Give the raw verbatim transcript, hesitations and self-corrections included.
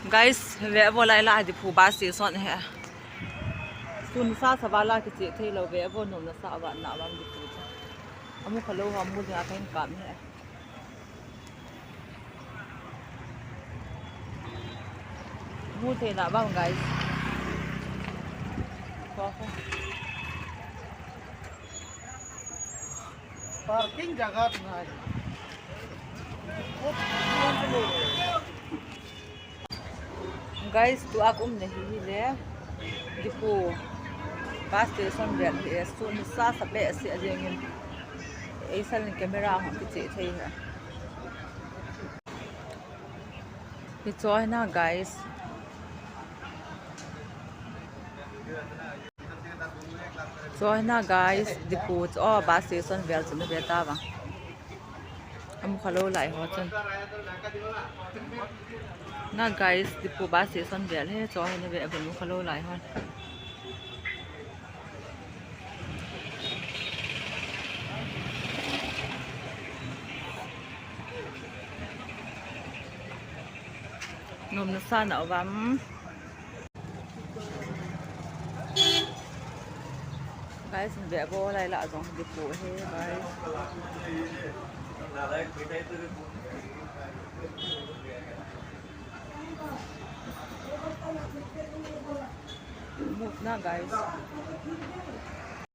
Guys, ve vo lai la Diphu bus station hi. Sun sa sa vala kiche thei lou ve vo nom nasa vat na lam Diphu. Amu kha lou ham mu ding a kahin kam hi. Mu thei na bang guys. Ko ko. Parking jaga nai. Guys, tua ka umna hi hile Diphu bus station vel hi, sun sa sa behseh jengin. Eisal in camera hung kiche thei hi. Hiche hi na guys. Hiche hi na guys, Diphu chu bus station vel chu na ve ta vang. Amu kha lou lai ho chun. Na guys, Diphu bus station vel hi, hiche hi na ve, amu kha lou lai ho. Nom nasa na uvam. Guys, ve vo lai la jong Diphu hi guys. Move na guys.